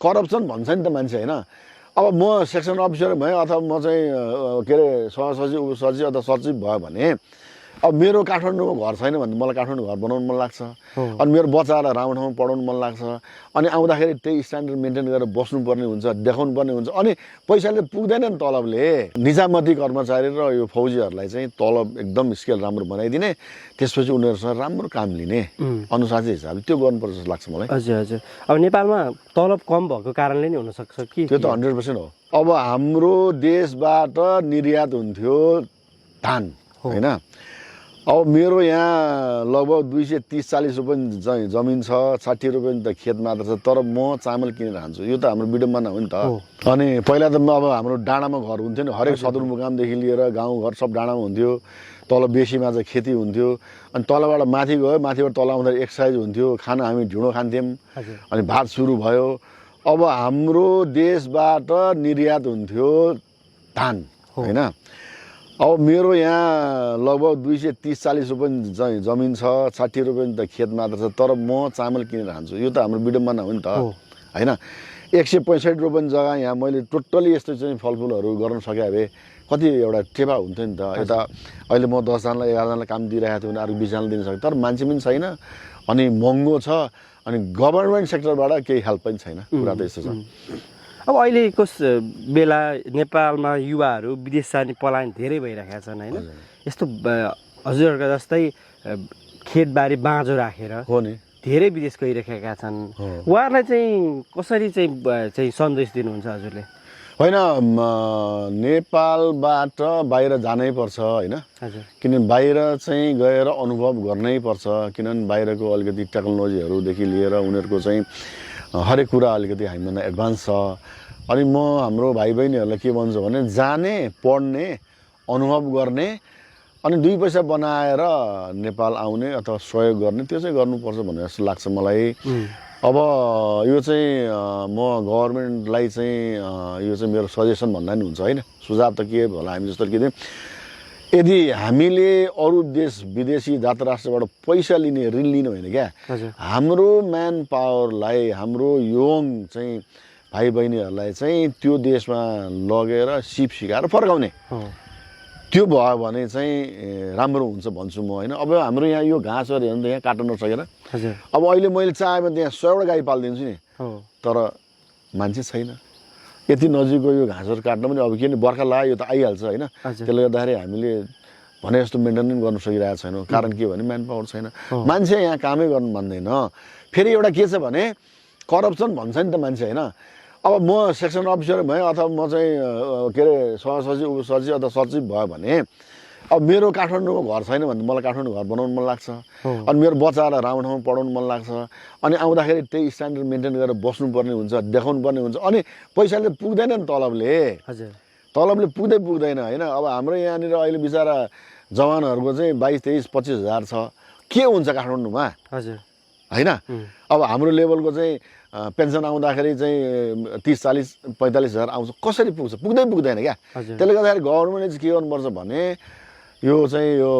Corruption भन्छ नि त मान्छे होइन। अब म सेक्सन अफिसर भएँ अथवा म चाहिँ के अरे सहसचिव उपसचिव अथवा सचिव भयो भने अब मेरो काठमाडौँमा घर छैन भने मलाई काठमाडौँ घर बनाउनु मन लाग्छ, अनि मेरो बच्चाहरूलाई राम्रो ठाउँमा पढाउनु मन लाग्छ, अनि आउँदाखेरि त्यही स्ट्यान्डर्ड मेन्टेन गरेर बस्नुपर्ने हुन्छ, देखाउनु पर्ने हुन्छ। अनि पैसाले पुग्दैन नि तलबले। निजामती कर्मचारी र यो फौजीहरूलाई चाहिँ तलब एकदम स्केल राम्रो बनाइदिने, त्यसपछि उनीहरूसँग राम्रो काम लिने अनुशासित हिसाबले त्यो गर्नुपर्छ जस्तो लाग्छ मलाई। हजुर हजुर। अब नेपालमा तलब कम भएको कारणले नै हुनसक्छ कि? त्यो त 100% हो। अब हाम्रो देशबाट निर्यात हुन्थ्यो धान होइन। अब मेरो यहाँ लगभग 230-40 रुपियाँ चाहिँ जमिन छ, 60 रुपियाँ त खेत मात्र छ, तर म चामल किनेर खान्छु। यो त हाम्रो विडम्बना हो नि त। अनि पहिला त अब हाम्रो डाँडामा घर हुन्थ्यो नि, हरेक सदरमुकामदेखि लिएर गाउँघर सब डाँडामा हुन्थ्यो। तल बेसीमा चाहिँ खेती हुन्थ्यो, अनि तलबाट माथि गयो, माथिबाट तल आउँदा एक्सर्साइज हुन्थ्यो, खाना हामी ढिँडो खान्थ्यौँ, अनि भात सुरु भयो। अब हाम्रो देशबाट निर्यात हुन्थ्यो धान होइन। अब मेरो यहाँ लगभग 230-40 रुपियाँ चाहिँ जमिन छ, 60 रुपियाँ त खेत मात्र छ, तर म चामल किनेर खान्छु। यो त हाम्रो विडम्बना हो नि त होइन। 165 रुपियाँ जग्गा यहाँ मैले टोटल्ली यस्तो चाहिँ फलफुलहरू गर्न सके भए कति एउटा टेपा हुन्थ्यो नि त। यता अहिले म 10जनालाई 11जनालाई काम दिइरहेको थिएँ भने अरू 20जनालाई दिन सक्थेँ, तर मान्छे पनि छैन, अनि महँगो छ, अनि गभर्मेन्ट सेक्टरबाट केही हेल्प पनि छैन। कुरा त यस्तो छ। अब अहिलेको बेला नेपालमा युवाहरू विदेश जाने पलायन धेरै भइरहेका छन् होइन। यस्तो हजुरहरूका जस्तै खेतबारी बाँझो राखेर हो नि धेरै विदेश गइरहेका छन्। उहाँहरूलाई चाहिँ कसरी चाहिँ सन्देश दिनुहुन्छ हजुरले? होइन, नेपालबाट बाहिर जानै पर्छ होइन, किनभने बाहिर चाहिँ गएर अनुभव गर्नै पर्छ। किनभने बाहिरको अलिकति टेक्नोलोजीहरूदेखि लिएर उनीहरूको चाहिँ हरेक कुरा अलिकति हामीभन्दा एडभान्स छ। अनि म हाम्रो भाइ बहिनीहरूलाई के भन्छु भने जाने, पढ्ने, अनुभव गर्ने, अनि 2 पैसा बनाएर नेपाल आउने अथवा सहयोग गर्ने, त्यो चाहिँ गर्नुपर्छ भन्ने जस्तो लाग्छ मलाई। अब यो चाहिँ म गभर्मेन्टलाई चाहिँ यो चाहिँ मेरो सजेसन भन्दा नि हुन्छ होइन, सुझाव त के होला हामी जस्तो के यदि हामीले अरू देश विदेशी जात राष्ट्रबाट पैसा लिने, ऋण लिने होइन क्या, हाम्रो म्यान पावरलाई, हाम्रो यङ चाहिँ भाइ बहिनीहरूलाई चाहिँ त्यो देशमा लगेर सिप सिकाएर फर्काउने, त्यो भयो भने चाहिँ राम्रो हुन्छ भन्छु म होइन। अब हाम्रो यहाँ यो घाँसहरू हेर्नु त यहाँ काट्न नसकेर, अब अहिले मैले चाहे भने त्यहाँ 100वटा गाई पालिदिन्छु नि, तर मान्छे छैन। यति नजिकको यो घाँसहरू काट्न पनि अब किन बर्खा लाग्यो यो त आइहाल्छ होइन। त्यसले गर्दाखेरि हामीले भने जस्तो मेन्टेन पनि गर्न सकिरहेको छैनौँ। कारण के भने म्यान पावर छैन, मान्छे यहाँ कामै गर्नु मान्दैन। फेरि एउटा के छ भने करप्सन भन्छ नि त मान्छे होइन। अब म सेक्सन अफिसर भएँ अथवा म चाहिँ के अरे सहसचिव उपसचिव अथवा सचिव भयो भने अब मेरो काठमाडौँमा घर छैन भने मलाई काठमाडौँ घर बनाउनु मन लाग्छ, अनि मेरो बच्चाहरूलाई राम्रो ठाउँमा पढाउनु मन लाग्छ, अनि आउँदाखेरि त्यही स्ट्यान्डर्ड मेन्टेन गरेर बस्नुपर्ने हुन्छ, देखाउनु पर्ने हुन्छ। अनि पैसाले पुग्दैन नि तलबले, तलबले पुग्दैन होइन। अब हाम्रो यहाँनिर अहिले बिचरा जवानहरूको चाहिँ 22-23-25 हजार छ, के हुन्छ काठमाडौँमा होइन। अब हाम्रो लेभलको चाहिँ पेन्सन आउँदाखेरि चाहिँ 30-40-45 हजार आउँछ, कसरी पुग्छ? पुग्दैन क्या। त्यसले गर्दाखेरि गभर्मेन्टले चाहिँ के गर्नुपर्छ भने यो चाहिँ यो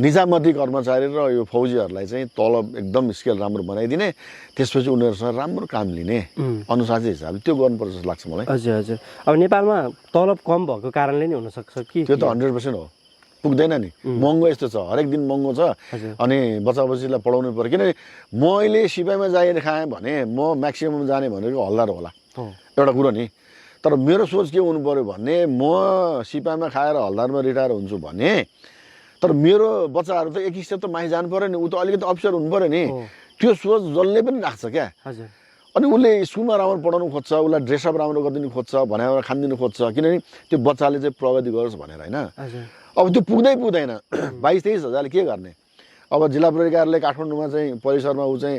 निजामती कर्मचारी र यो फौजीहरूलाई चाहिँ तलब एकदम स्केल राम्रो बनाइदिने, त्यसपछि उनीहरूसँग राम्रो काम लिने, अनुशासित हिसाबले त्यो गर्नुपर्छ जस्तो लाग्छ मलाई। हजुर हजुर। अब नेपालमा तलब कम भएको कारणले नै हुनसक्छ कि? त्यो त 100% हो। पुग्दैन नि, महँगो यस्तो छ, हरेक दिन महँगो छ, अनि बच्चा बच्चीलाई पढाउनु पर्यो। किनभने मैले सिपाहीमा जाएर खाएँ भने म म्याक्सिमम जाने भनेको हल्दार होला, एउटा कुरो नि। तर मेरो सोच के हुनु पर्यो भने म सिपाहीमा खाएर हल्दारमा रिटायर हुन्छु भने, तर मेरो बच्चाहरू त एक स्टेप त माथि जानु पर्यो नि, ऊ त अलिकति अफिसर हुनु पर्यो नि। त्यो सोच जसले पनि राख्छ क्या। अनि उसले स्कुलमा राम्रो पढाउनु खोज्छ, उसलाई ड्रेसअप राम्रो गरिदिनु खोज्छ, भनेर खानिदिनु खोज्छ, किनभने त्यो बच्चाले चाहिँ प्रगति गरोस् भनेर होइन। अब त्यो पुग्दैन। 22-23 हजारले के गर्ने? अब जिल्ला प्रहरी कार्यालय काठमाडौँमा चाहिँ परिसरमा ऊ चाहिँ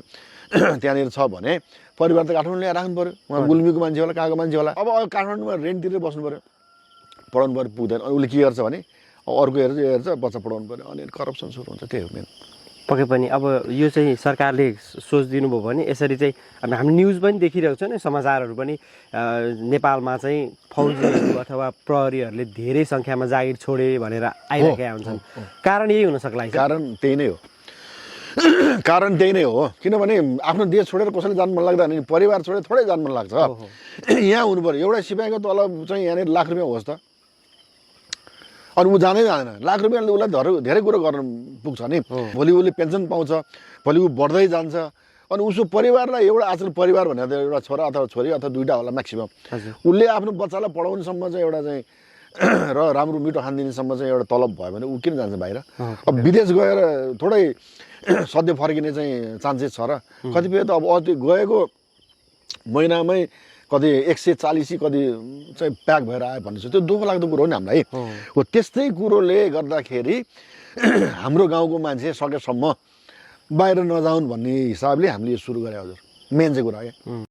त्यहाँनिर छ भने परिवार त काठमाडौँ ल्याएर राख्नु पर्यो, उहाँ गुल्मीको मान्छे होला, कहाँको मान्छे होला। अब काठमाडौँमा रेन्ट तिरेर बस्नु पर्यो, पढाउनु पर्यो, पुग्दैन। अनि उसले के गर्छ भने अर्को हेर्छ बच्चा पढाउनु पर्यो, अनि करप्सन सुरु हुन्छ। त्यही हो मेन। पक्कै पनि अब यो चाहिँ सरकारले सोच दिनुभयो भने यसरी चाहिँ हामी न्युज पनि देखिरहेको छ नि, समाचारहरू पनि नेपालमा चाहिँ फौजीहरू अथवा प्रहरीहरूले धेरै सङ्ख्यामा जागिर छोडे भनेर आइरहेका हुन्छन्। कारण यही हुन सक्ला? कारण त्यही नै हो। कारण त्यही नै हो किनभने आफ्नो देश छोडेर कसैले जानु मन लाग्दैन नि परिवार छोडेर थोरै जानु मन लाग्छ यहाँ हुनु पर्यो एउटा सिपाहीको तलब चाहिँ यहाँनिर लाख रुपियाँ होस् त अनि ऊ जाँदै जाँदैन लाख रुपियाँले उसलाई धेरै कुरो गर्न पुग्छ नि भोलि उसले पेन्सन पाउँछ भोलि ऊ बढ्दै जान्छ अनि उसको परिवारलाई एउटा आजकल परिवार भनेर त एउटा छोरा अथवा छोरी अथवा दुईवटा होला म्याक्सिमम उसले आफ्नो बच्चालाई पढाउनेसम्म चाहिँ एउटा चाहिँ र राम्रो मिठो खानदिनेसम्म चाहिँ एउटा तलब भयो भने ऊ किन जान्छ बाहिर अब विदेश गएर थोरै सधैँ फर्किने चाहिँ चान्सेस छ र कतिपय त अब अति गएको महिनामै कति 140 कति चाहिँ प्याक भएर आयो भनेपछि त्यो दुःख लाग्दो कुरो हो नि हामीलाई हो त्यस्तै कुरोले गर्दाखेरि हाम्रो गाउँको मान्छे सकेसम्म बाहिर नजाउन् भन्ने हिसाबले हामीले यो सुरु गरे हजुर मेन चाहिँ कुरा के